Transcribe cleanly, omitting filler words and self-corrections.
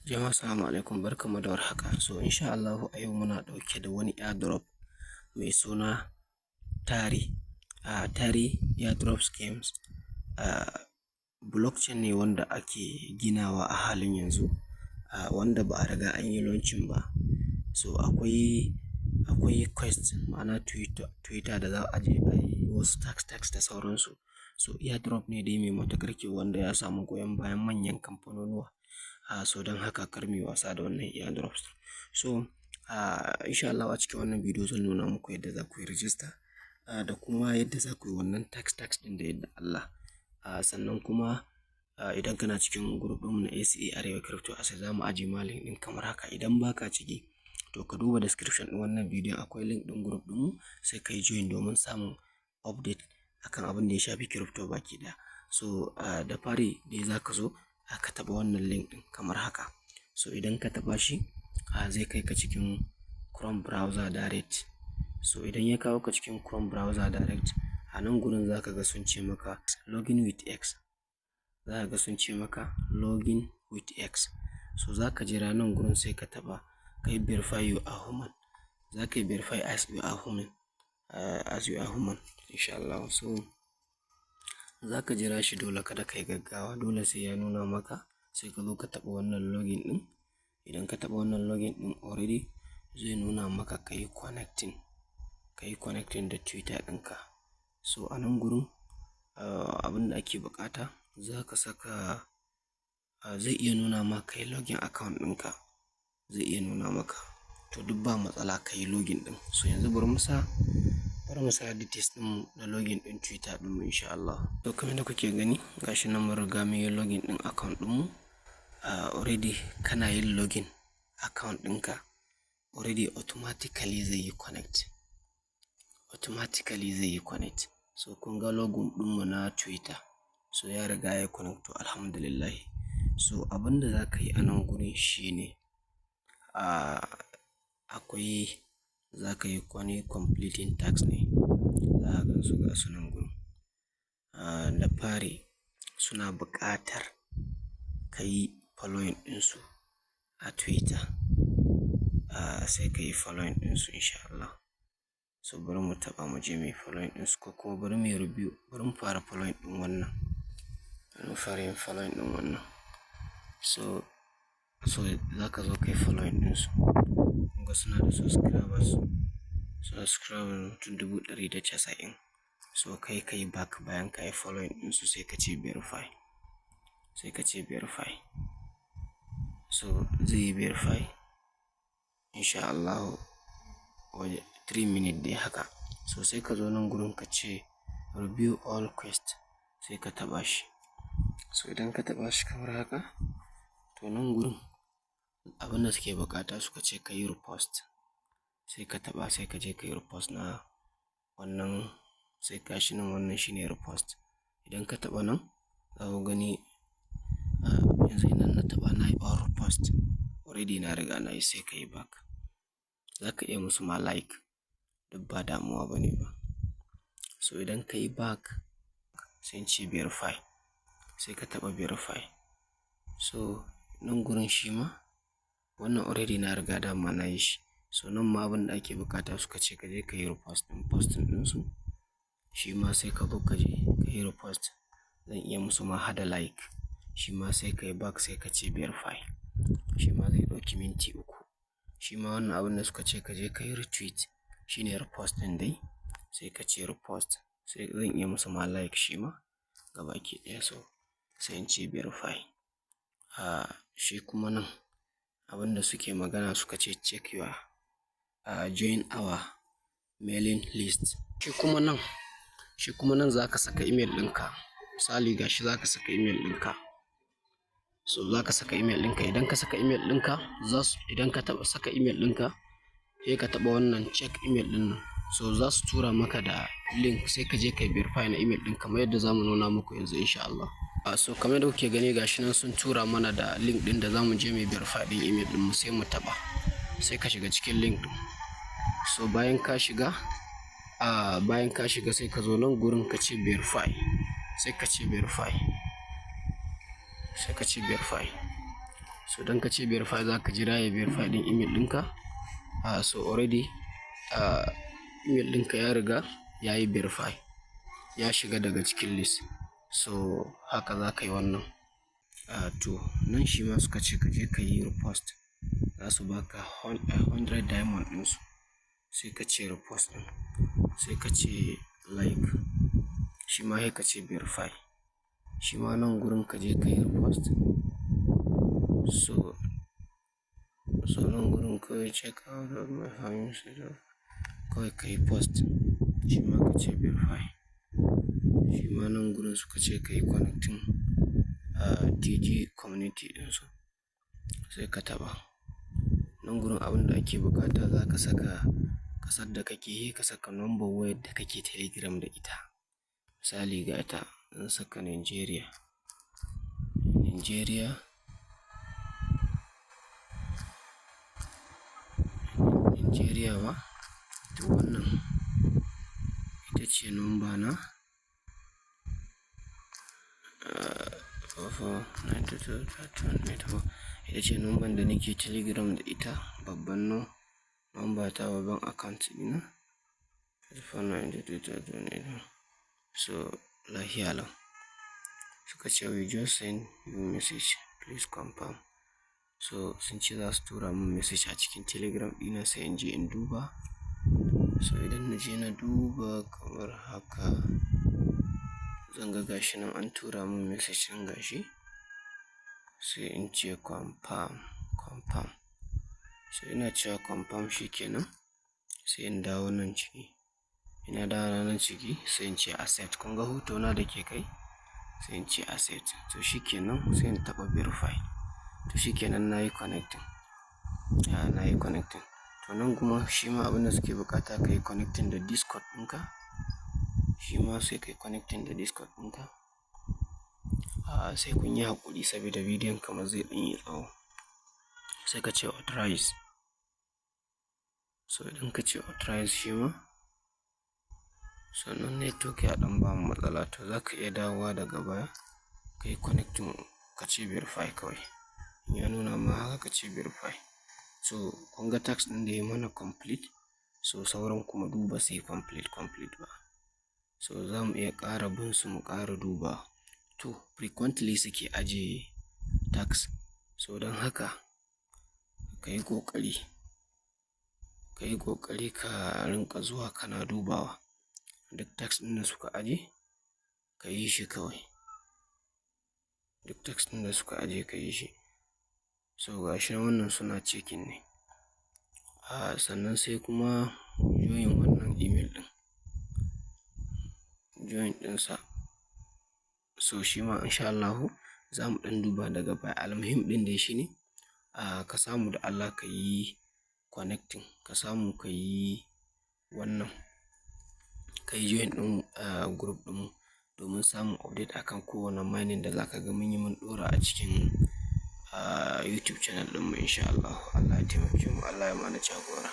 Jama'a, assalamu alaikum, barkanmu da warhaka. So insha Allahu a yau muna ɗauke da wani airdrop mai suna Tari. Tari airdrop schemes blockchain ne wanda ake ginawa a halin yanzu, wanda ba a riga an yi launching ba. So akwai quest, ma'ana Twitter da za a je a yi wasu task task da sauransu. So airdrop ne dai mai matuƙar kyau wanda ya samu goyon bayan manyan kamfanonuwa. So don haka kar muyi wasa da wannan airdrops. So insha Allahu a cikin wannan bidiyo zan nuna muku yadda za ku yi register da kuma yadda za ku yi wannan task task ɗin da yardar Allah. Sannan kuma idan kana cikin group ɗinmu na ACA Arewa Crypto Asset, za mu ajiye ma link ɗin kamar haka. Idan ba ka ciki, to ka duba description ɗin wannan bidiyon, akwai link ɗin group ɗinmu, sai ka yi join domin samun update akan abin da ya shafi crypto baki ɗaya. So da fari dai za ka zo ka taɓa wannan link ɗin kamar haka. So idan ka taɓa shi, zai kai ka cikin Chrome browser direct. So idan ya kawo ka cikin Chrome browser direct, a nan gurin za ka ga sun ce maka login with X. Za ka ga sun ce maka login with X. So za ka jira nan gurin, sai ka taɓa ka yi verify you are human. Za ka yi verify as you are human, as you are human insha Allah. So za ka jira shi, dole kada ka yi gaggawa, dole sai ya nuna maka, sai ka zo ka taɓa wannan login ɗin. Idan ka taɓa wannan login ɗin, already zai nuna maka ka yi connecting da Twitter ɗinka. So a nan gurin abin da ake buƙata, za ka saka, zai iya nuna maka ka yi login account ɗinka. Zai iya nuna maka. To duk ba matsala, ka yi login ɗin. So yanzu bari mu sa details ɗin na login ɗin Twitter ɗinmu insha Allah. To kamar yadda kuke gani, gashi nan mun riga mun yi login ɗin account ɗinmu. Already kana yin login account ɗinka, already automatically zai yi connect. Automatically zai yi connect. So kun ga logo ɗinmu na Twitter. So ya riga ya connect, to alhamdulillah. So abin da za ka yi a nan gurin shine, akwai, za ka yi wani completing task ne. Za ka gan su, ga su nan gurin. Na fari, suna buƙatar ka yi following ɗinsu a Twitter. Sai ka yi following ɗinsu insha Allah. So bari mu taɓa mu je muyi following ɗinsu, ko kuma bari muyi review, bari mu fara following ɗin wannan. Bari mu fara yin following ɗin wannan. So za ka zo ka yi following ɗinsu. Kun ga suna da subscribers mutum 190,000. So kai ka yi back bayan ka yi following ɗinsu, sai ka ce verify. Sai ka ce verify. So zai yi verify insha Allahu wajen 3 minutes dai haka. So sai ka zo nan gurin ka ce review all quest, sai ka taɓa shi. So idan ka taɓa shi kamar haka, to nan gurin abin da suke buƙata, suka ce ka yi repost. Sai ka taɓa, sai ka je ka yi repost na wannan, sai gashi nan, wannan shine repost. Idan ka taɓa nan, za ku gani, yanzu idan na taɓa, na yi all repost. Already na riga na yi, sai ka yi back. Za ka iya musu ma like, duk ba damuwa bane ba. So idan ka yi back, sai in ce verify. Sai ka taɓa verify. So nan gurin shi ma wannan already na riga dama na yi shi. So nan ma abin da ake buƙata, suka ce ka je ka yi repost ɗin posting ɗinsu. Shi ma sai ka zo ka je ka yi repost. Zan iya musu ma hada like. Shi ma sai ka yi back, sai ka ce verify. Shi ma zai ɗauki minti 3. Shi ma wannan abin da suka ce ka je ka yi retweet shine repost ɗin dai. Sai ka ce repost. Sai zan iya musu ma like shi ma gabaki ɗaya, so sai in ce verify. Shi kuma nan abin da suke magana, suka ce check your, join our mailing list. Shi kuma nan za ka saka email ɗinka. Misali, gashi za ka saka email ɗinka. So za ka saka email ɗinka. Idan ka saka email ɗinka, za su, idan ka taɓa saka email ɗinka, sai ka taɓa wannan check email ɗin nan. So za su tura maka da link, sai ka je ka yi verify na email ɗin kamar yadda za mu nuna muku yanzu insha Allah. So kamar yadda kuke gani, gashi nan sun tura mana da link ɗin da za mu je mu verify ɗin email ɗin mu, sai mu taɓa. Sai ka shiga cikin link ɗin. So bayan ka shiga, sai ka zo nan gurin ka ce verify. Sai ka ce verify. Sai ka ce verify. So don ka ce verify, za ka jira ya verify ɗin email ɗinka. So already email ɗinka ya riga ya yi verify, ya shiga daga cikin list. So haka za ka yi wannan. To nan shi ma suka ce ka je ka yi repost, za su baka 100 diamond ɗinsu. Sai ka ce repost ɗin, sai ka ce like, shi ma sai ka ce verify. Shi ma nan gurin ka je ka yi repost. So nan gurin kawai check out of my kawai ka yi post, shi ma ka ce verify. Shi ma nan gurin suka ce ka yi connecting TG community ɗinsu, sai ka taɓa. Nan gurin abin da ake buƙata, za ka saka ƙasar da kake yi, ka saka number wayar da kake Telegram da ita. Misali, ga ta zan saka Nigeria. Nigeria. Nigeria ba? To wannan ita ce number na. 44 92 31 84. Ita ce number da nake Telegram da ita. Babban no number ta, babban account ɗina. 44 92 31 84. So lafiya lau. Suka ce, "We just send you message, please confirm." So sun ce za su tura mun message a cikin Telegram ɗina, sai in je in duba. So idan na je na duba kamar haka, zan ga gashi nan an tura mun message ɗin, gashi. Sai in ce confirm, confirm. So ina cewa confirm, shi kenan. Sai in dawo nan ciki. Ina dawo nan ciki, sai in ce accept. Kun ga hotona da ke kai? Sai in ce accept. To shi kenan, sai in taɓa verify. To shi kenan, na yi connecting. Ya, na yi connecting. To nan kuma shi ma abin da suke buƙata, ka yi connecting da Discord ɗinka. Shi ma sai ka yi connecting da Discord ɗinka. Sai kun yi haƙuri saboda bidiyon kamar zai ɗan yi tsawo. Sai ka ce authorize. So idan ka ce authorize shi ma, sannan network ya ɗan bamu matsala, to za ka iya dawowa daga baya ka yi connecting, ka ce verify kawai. In ya nuna ma haka, ka ce verify. So kun ga task ɗin da ya mana complete, so sauran kuma duk ba su yi complete complete ba. So za mu iya ƙara bin su mu ƙara duba. To frequently suke ajiye task. So don haka ka yi ƙoƙari, ka yi ƙoƙari ka rinƙa zuwa kana dubawa. Duk task ɗin da suka aje, ka yi shi kawai. Duk task ɗin da suka aje, ka yi shi. So ga shi wannan suna checking ne. Sannan sai kuma join wannan email ɗin. Join ɗinsa. So shi ma in sha Allahu za mu ɗan duba daga baya. Almuhim ɗin dai shi ne, ka samu da Allah ka yi connecting, ka samu ka yi wannan, ka yi join ɗin group ɗinmu domin samun update akan kowane mining da za ka ga mun yi, mun ɗora a cikin YouTube channel ɗinmu in sha Allahu. Allah ya taimake mu, Allah ya mana jagora.